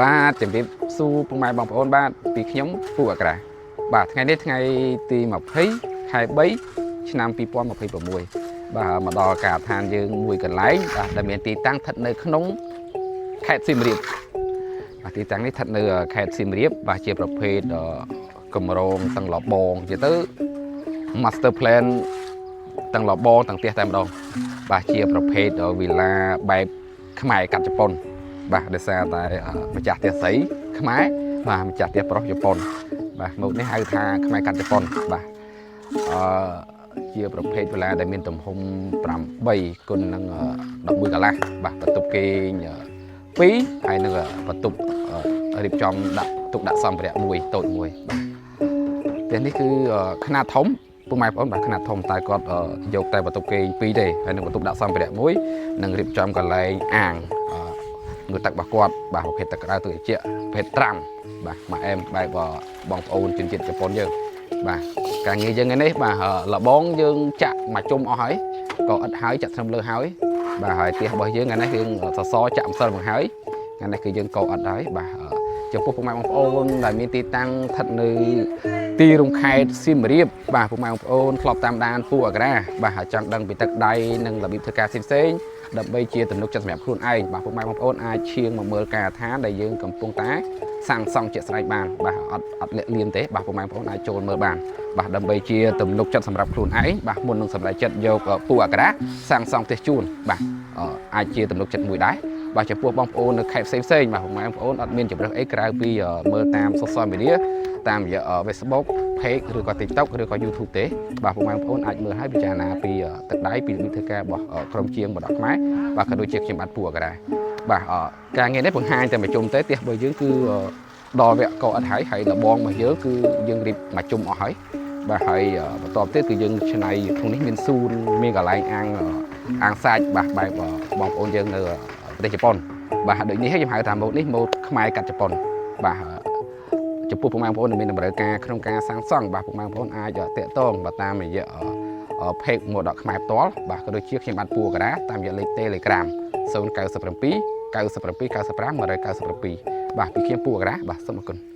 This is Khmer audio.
បាទជំរាបសួរពុកម៉ែបងប្អូនបាទពីខ្ញុំពូអក្រាបាទថ្ងៃនេះថ្ងៃទី20ខែ3ឆ្នាំ2026បាទមកដល់ការដ្ឋានយើងមួយកន្លែងបាទដែលមានទីតាំងស្ថិតនៅក្នុងខេត្តសៀមរាបបាទទីតាំងនេះស្ថិតនៅខេត្តសៀមរាបបាទជាប្រភេទកម្រងទាំងលបងនិយាយទៅ master plan ទាំងលបងទាំងផ្ទះតែម្ដងបាទជាប្រភេទវីឡាបែបខ្មែរកាត់ជប៉ុន បាទដោយសារតែម្ចាស់ផ្ទះស្រីខ្មែរបាទម្ចាស់ផ្ទះប្រុសជប៉ុនបាទម៉ូតនេះហៅថាខ្មែរកាត់ជប៉ុនបាទអឺជាប្រភេទវីឡាដែលមានទំហំ8គុណនឹង11កន្លះបាទបន្ទប់គេង2ហើយនឹងបន្ទប់រៀបចំដាក់ទុកដាក់សម្ភារៈមួយតូចមួយបាទផ្ទះនេះគឺខ្នាតធំពុកម៉ែបងប្អូនបាទខ្នាតធំតែគាត់យកតែបន្ទប់គេង2ទេហើយនឹងបន្ទប់ដាក់សម្ភារៈមួយនិងរៀបចំកន្លែងអាងងូតទឹករបស់គាត់បាទប្រភេទទឹកក្តៅទឹកត្រជាក់ប្រភេទត្រាំបាទមកអែមបែបបងប្អូនជនជាតិជប៉ុនយើងបាទការងារយើងថ្ងៃនេះបាទលបងយើងចាក់មកជុំអស់ហើយក៏ឥតហើយចាក់ធ្នឹមលើហើយបាទហើយផ្ទះរបស់យើងថ្ងៃនេះយើងសសរចាក់ម្សិលមកហើយថ្ងៃនេះគឺយើងកឥតហើយបាទចំពោះពុកម៉ែបងប្អូនដែលមានទីតាំងស្ថិតនៅទីរួមខេត្តសៀមរាបបាទពុកម៉ែបងប្អូនធ្លាប់តាមដានពូអក្រាបាទហើយចង់ដឹងពីទឹកដៃនិងរបៀបធ្វើការផ្សេងៗដើម្បីជាទំនុកចិត្តសម្រាប់ខ្លួនឯងបាទពុកម៉ែបងប្អូនអាចឈៀងមកមើលការដ្ឋានដែលយើងកំពុងតែសាងសង់ជាក់ស្ដែងបានបាទអត់អត់លាក់លៀមទេបាទពុកម៉ែបងប្អូនអាចចូលមើលបានបាទដើម្បីជាទំនុកចិត្តសម្រាប់ខ្លួនឯងបាទមុននឹងសម្រេចចិត្តយកពូអក្រាសាងសង់ផ្ទះជួនបាទអាចជាទំនុកចិត្តមួយដែរបាទចំពោះបងប្អូននៅខេត្តផ្សេងផ្សេងបាទពុកម៉ែបងប្អូនអត់មានជម្រើសអីក្រៅពីមើលតាម social media តាមរយៈ Facebook page ឬក៏ TikTok ឬក៏ YouTube ទេបាទពុកម៉ែបងប្អូនអាចមើលឲ្យពិចារណាពីទឹកដៃពីរបៀបធ្វើការរបស់ក្រុមជាងបដខ្មែរបាទក៏ដូចជាខ្ញុំបាទពូអក្រាបាទការងារនេះបង្ហាញតែមួយជុំទេផ្ទះរបស់យើងគឺដល់វគ្គកអត់ហើយហើយលបងរបស់យើងគឺយើងរៀបមួយជុំអស់ហើយបាទហើយបន្តទៀតគឺយើងឆ្នៃក្នុងនេះមានសួនមានកន្លែងអាងអាងសាច់បាទបែបបងប្អូនយើងនៅប្រទេសជប៉ុនបាទដូចនេះខ្ញុំហៅថាម៉ូតនេះម៉ូតខ្មែរកាត់ជប៉ុនបាទចំពោះពុកម៉ែបងប្អូនដែលមានតម្រូវការក្នុងការសាងសង់បាទពុកម៉ែបងប្អូនអាចតាក់ទងបាទតាមរយៈ page មរតកខ្មែរផ្ទាល់បាទក៏ដូចជាខ្ញុំបាទពូអក្រាតាមរយៈលេខ Telegram 097 97 95 197បាទពីខ្ញុំពូអក្រាបាទសូមអរគុណ។